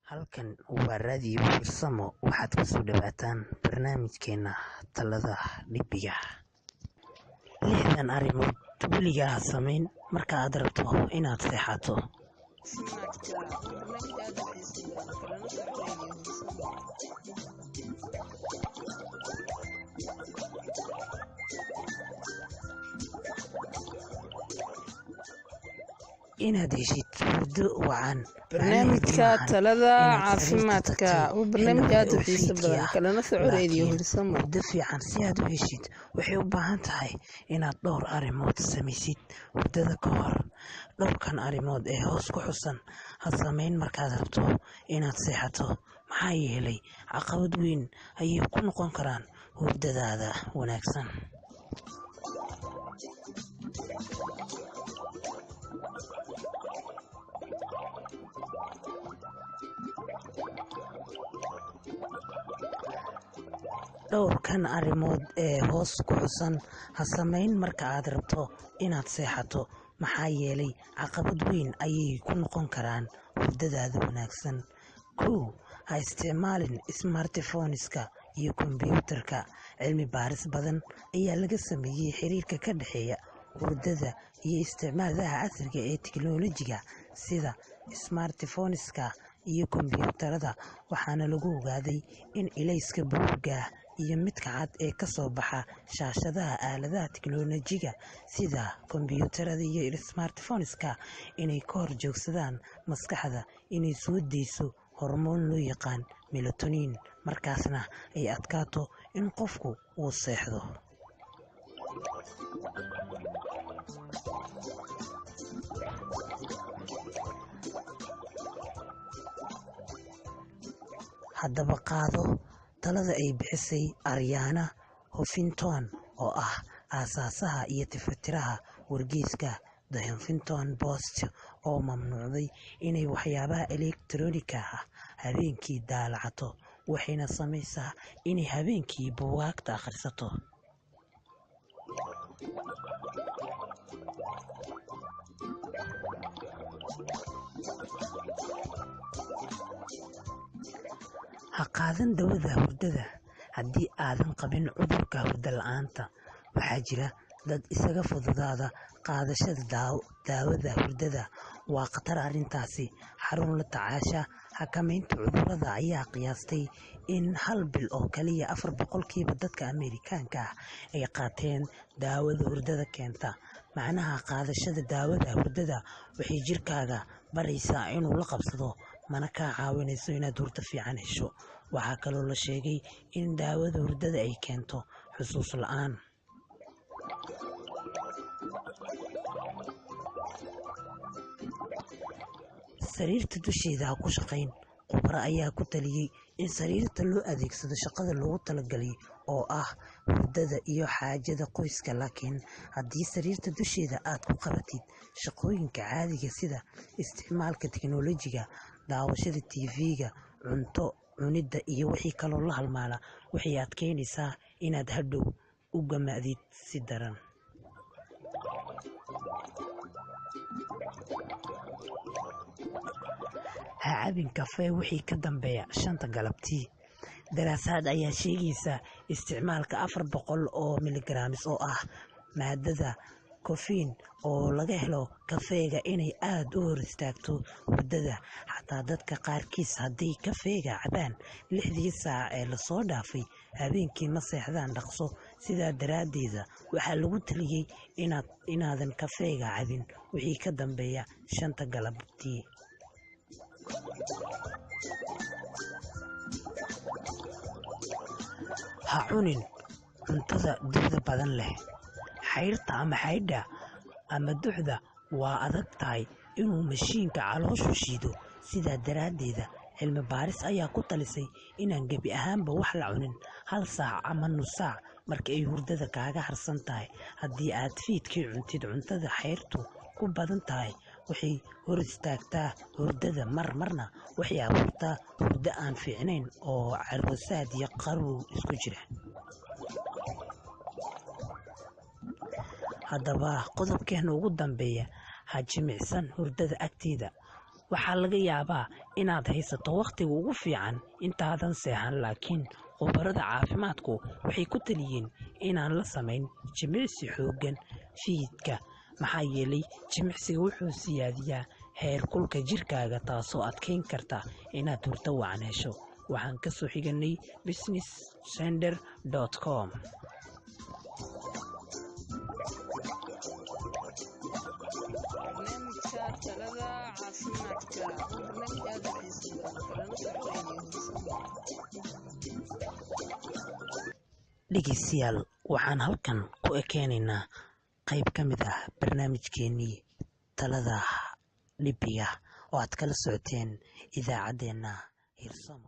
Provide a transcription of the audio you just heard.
Halkan waa Raadiyo Firsamo, waxaad kusoo dhawaataan barnaamijkeena Talada Dhibiga. 60 arrimood weligaa ha samayn marka aad rabto inaad seexato. Caafimaadka waa barnaamij aad u xiiso badan, kalana soco Radio Hursamo. Inaad heshid hurdo wacan Barnaamijka macnaheedu maahan Talada inaad sariirta Caafimaadka tagtay waa xilli barnaamij hore aad u oo xiiso fiidkii badan, ah, kalana soco Radio laakiin Hursamo. hurdo fiican si aad u heshid waxay u baahan tahay inaad dhowr arrimood samaysid hurdada ka hor. Dhowrkan arrimood ee hoos ku xusan ha samayn markaad rabto inaad seexato, maxaa yeelay caqabad weyn ayay ku noqon karaan hurdadaada wanaagsan. Dhowrkan arrimood ee hoos ku xusan ha samayn marka aad rabto inaad seexato, maxaa yeelay caqabad weyn ayay ku noqon karaan hurdadaada wanaagsan. 1. Ha isticmaalin smartphones-ka iyo kombiyuutarka. Cilmi baaris badan ayaa laga sameeyey xiriirka ka dhexeeya hurdada iyo isticmaalka casriga ee tiknoolajiga sida smartphones-ka iyo kombiyuutarada, waxaana lagu ogaaday in ilayska buluugga ah iyo midka cad ee ka soo baxa shaashadaha aaladaha tiknoolajiga sida kombiyuutarada iyo smartphones-ka inay ka hor joogsadaan maskaxda inay soo deyso hormoon loo yaqaan melatonin, markaasna ay adkaato in qofku uu seexdo. Haddaba qaado talada ay bixisay Arianna Huffington oo ah aasaasaha iyo tifatiraha wargeyska The Huffington Post oo mamnuucday inay waxyaabaha elektarooniga ah habeenkii daalacato, waxayna samaysaa inay habeenkii buugaagta akhrisato. Ha qaadan daawada hurdada haddii aadan qabin cudurka hurdo la'aanta. Waxaa jira dad isaga fududaada qaadashada daawada hurdada. Waa khatar arrintaasi. Xarun la tacaasha xakamaynta cudurrada ayaa qiyaastay in hal bil oo kaliya 4% dadka Ameerikaanka ah ay qaateen daawada hurdada keenta. Macnaha qaadashada daawada hurdada waxay jirkaaga baraysaa inuu la qabsado, mana kaa caawinayso inaad hurdo fiican hesho. Waxaa kaloo la sheegay in daawada hurdada ay keento xusuus la'aan. Sariirta dusheeda ha ku shaqayn. Khubaro ayaa ku taliyey in sariirta loo adeegsado shaqada loogu talagalay oo ah hurdada iyo xaajada qoyska, laakiin haddii sariirta dusheeda aad ku qabatid shaqooyinka caadiga sida isticmaalka tiknoolajiga, daawashada TV-ga, cunto cunidda iyo wixii kaloo la halmaala, waxay adkeynaysaa inaad hadhow u gama'did si daran. Ha cabin kafee wixii ka dambeeya 5 galabtii. Daraasad ayaa sheegaysa isticmaalka 400 oo milligaraams oo ah maadada kofiin oo laga helo kafeega inay aad u hor istaagto hurdada. Xataa dadka qaarkiis hadday kafeega cabaan 6dii saac ee lasoo dhaafay habeenkii ma seexdaan dhaqso. Sidaa daraaddeeda waxaa lagu taliyey inaadan kafeega cabin wixii ka dambeeya 5 galabtii. Ha cunin cuntada duxda badan leh. Xayrta ama xaydha ama duxda waa adag tahay inuu mashiinka calooshu shiido. Sidaa daraaddeeda cilmi baaris ayaa ku talisay inaan gebi ahaanba wax la cunin hal saac ama nus saac marka ay hurdada kaaga harsan tahay. Haddii aad fiidkii cuntid cuntada xayrtu ku badan tahay, waxay hor istaagtaa hurdada, mar marna waxay abuurtaa hurdo aan fiicnayn oo carwasaad iyo qarow isku jira. Haddaba qodobkeena ugu dambeeya, ha jimicsan hurdada agteeda. Waxaa laga yaabaa inaad haysato wakhtiga ugu fiican intaadan seexan, laakiin khubarada caafimaadku waxay ku taliyeen inaan la samayn jimicsi xooggan fiidka, maxaa yeelay jimicsiga wuxuu siyaadiyaa heerkulka jirkaaga, taasoo adkeyn karta inaad hurdo wacan hesho. Waxaan ka soo xiganay businesssender.com. Barnaamijka Talada Caafimaadka waa barnaamij aad u xiiso badan, kalana soco Radio Hirsamo. Dhegeystayaal, waxaan halkan ku ekeenaynaa qayb ka mid ah barnaamijkeenii Talada Dhibiga oo aad kala socoteen idaacaddeenna Hirsamo.